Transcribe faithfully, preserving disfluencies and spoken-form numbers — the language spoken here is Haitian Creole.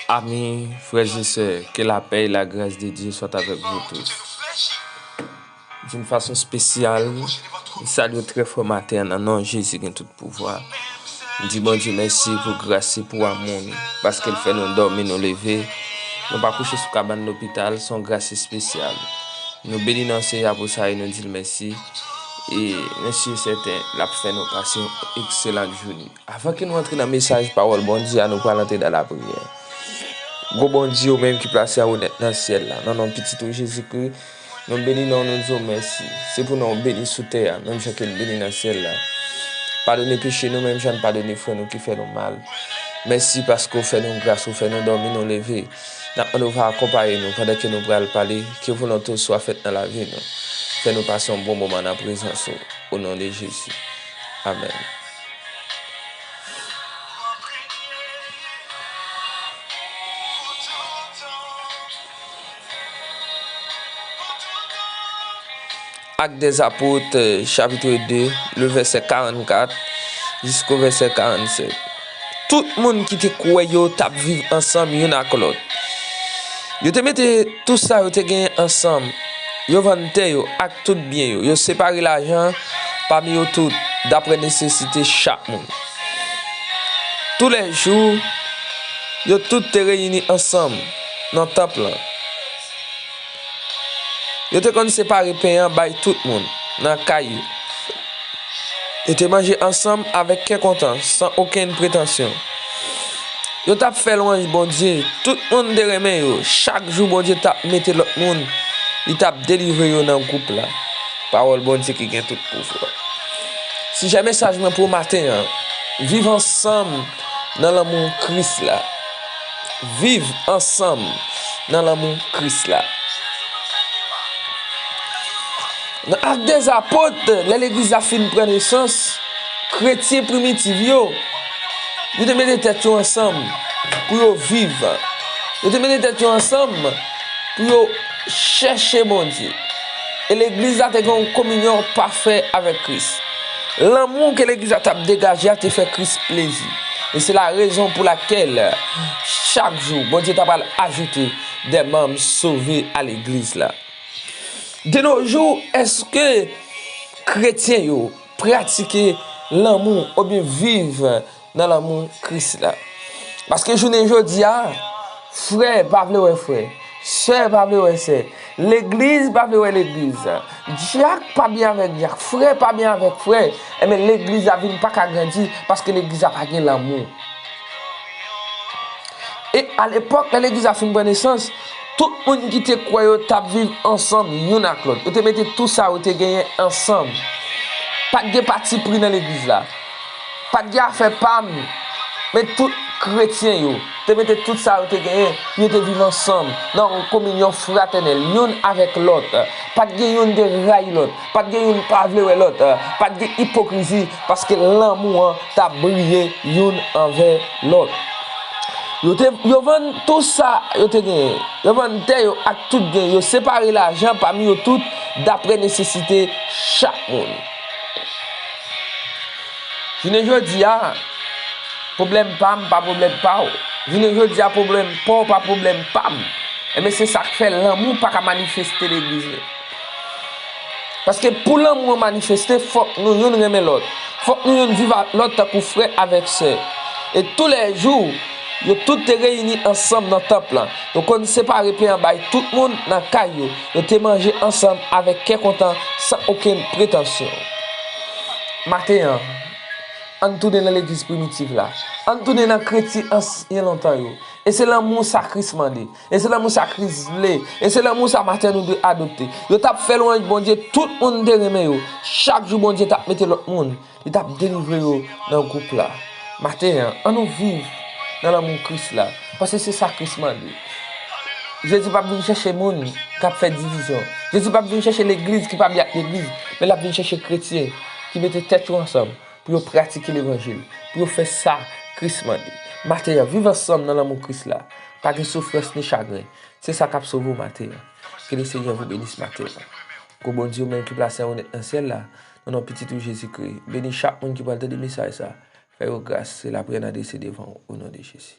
Amen, frères et sœurs, que la paix et la grâce de Dieu soient avec vous tous. D'une façon spéciale, m salye w trè fò maten an nan non Jezi gen tout pouvwa. M di Bondye mèsi pou gras li, pou amou li, paske l fè nou dòmi, nou leve. Nou pa kouche sou kabann lopital, se yon gras espesyal. Nou beni nan Seyè a pou sa e nou di l mèsi. E mèsi e sèten, l ap fè nou pase yon ekselan jounen. Avan ke nou antre nan mesaj pawòl Bondye a, nou pral antre nan lapriyè. Gwo Bondye, ou menm ki plase a onèt nan syèl la, nan non pitit ou Jezikri, nou beni non w, nou di w mèsi. Se pou non w beni sou tè a, menm jan ke l beni nan syèl la. Padone peche nou, menm jan n padone frè nou ki fè nou mal. Mèsi paske w fè nou gras, ou fè nou dòmi, nou leve. N ap mande w va akonpaye nou pandan ke nou pral pale, ke volonte w swa fèt nan lavi nou. Fè nou pase yon bon moman nan prezans ou, o non de Jezi. Amèn. Actes des Apôtres, euh, chapitre deux, le verset quarante-quatre jusqu'au verset quarante-sept. Tout moun ki te kwè yo t ap viv ansanm youn ak lòt. Yo te mete tou sa yo te genyen ansanm. Yo vann tè yo ak tout byen yo. Yo separe lajan pami yo tout, dapre nesesite chak moun. Toulèjou, yo tout te reyini ansanm nan tanp lan. Yo te konn separe pen an bay tout moun nan kay yo. Yo te manje ansanm avèk kè kontan, san okenn pretansyon. Yo t ap fè lwanj Bondye. Tout moun te renmen yo. Chak jou Bondye t ap mete lòt moun, li t ap delivre yo nan gwoup la. Pawòl Bondye ki gen tout pouvwa. Sijè mesaj mwen pou maten an, viv ansanm nan lanmou Kris la. Viv ansanm nan lanmou Kris la. Nan Actes des Apôtres, lè legliz la fin pran nesans, kretyen primitiv yo, yo te mete tèt yo ansanm pou yo viv. Yo te mete tèt yo ansanm pou yo chèche Bondye. E legliz la te gen yon kominyon pafè avèk Kris. Lanmou ke legliz la t ap degaje a te fè Kris plezi. E se la rezon pou lakèl, chak jou, Bondye ta pral ajoute des membres sauvés à legliz la. De nos jours, èske kretyen yo pratike lanmou oubyen viv nan lanmou Kris la? Paske jounen jodi a, frè pa vle wè frè, sè pa vle wè sè, legliz pa vle wè legliz, dyak pa byen avèk dyak, frè pa byen avèk frè, enben legliz la vin pa ka grandi paske legliz la pa gen lanmou. E alepòk, lè legliz la fin pran nesans, tout moun ki te kwè yo t ap viv ansanm youn ak lòt. Yo te mete tou sa yo te genyen ansanm. Pa t gen patipri nan legliz la. Pa t gen afè pa m, men tout kretyen yo te mete tout sa yo te genyen, yo te viv ansanm nan yon kominyon fratènèl, youn avèk lòt. Pa t gen youn te rayi lòt, pa t gen youn pa vle wè lòt, pa t gen ipokrizi, paske lanmou an t ap briye youn anvè lòt. Yo te, yo vann tou sa yo te genyen. Yo vann tè yo ak tout byen yo. Yo separe lajan pami yo tout dapre nesesite chak moun. Jounen jodi a, pwoblèm pa m pa pwoblèm pa w. Jounen jodi a, pwoblèm pa w pa pwoblèm pa m. Enben, se sa k fè lanmou pa ka manifeste legliz la. Paske pou lanmou an manifeste, fòk nou youn renmen lòt. Fòk nou youn viv ak lòt tankou frè avèk sè. E toulèjou, yo tout te reyini ansanm nan tanp lan. Yo konn separe pen an bay tout moun nan kay yo. Yo te manje ansanm avèk kè kontan, san okenn pretansyon. Maten an, ann tounen nan legliz primitiv la. Ann tounen nan kretyen ansyen lontan yo. E se lanmou sa Kris mande. E se lanmou sa Kris vle. E se lanmou sa maten nou dwe adopte. Yo t ap fè lwanj Bondye, tout moun te renmen yo. Chak jou Bondye t ap mete lòt moun. Li t ap delivre yo nan gwoup la. Maten an, ann nou viv nan lanmou Kris la. Paske se sa Kris mande. Jezi p ap vin chèche moun k ap fè divizyon. Jezi p ap vin chèche legliz ki pa byen ak legliz. Men l ap vin chèche kretyen ki mete tèt yo ansanm pou yo pratike levanjil, pou yo fè sa Kris mande. Maten an, viv ansanm nan lanmou Kris la. Pa gen soufrans ni chagren. Se sa k ap sove w maten an. Ke le Senyè vous bénisse maten an. Ke Bondye ou menm ki plase an onèt nan syèl la, nan non pitit ou Jezikri, beni chak moun ki pral tande mesaj sa. Fè yo gras, se lapriyè n adrese devan w, o non de Jezi.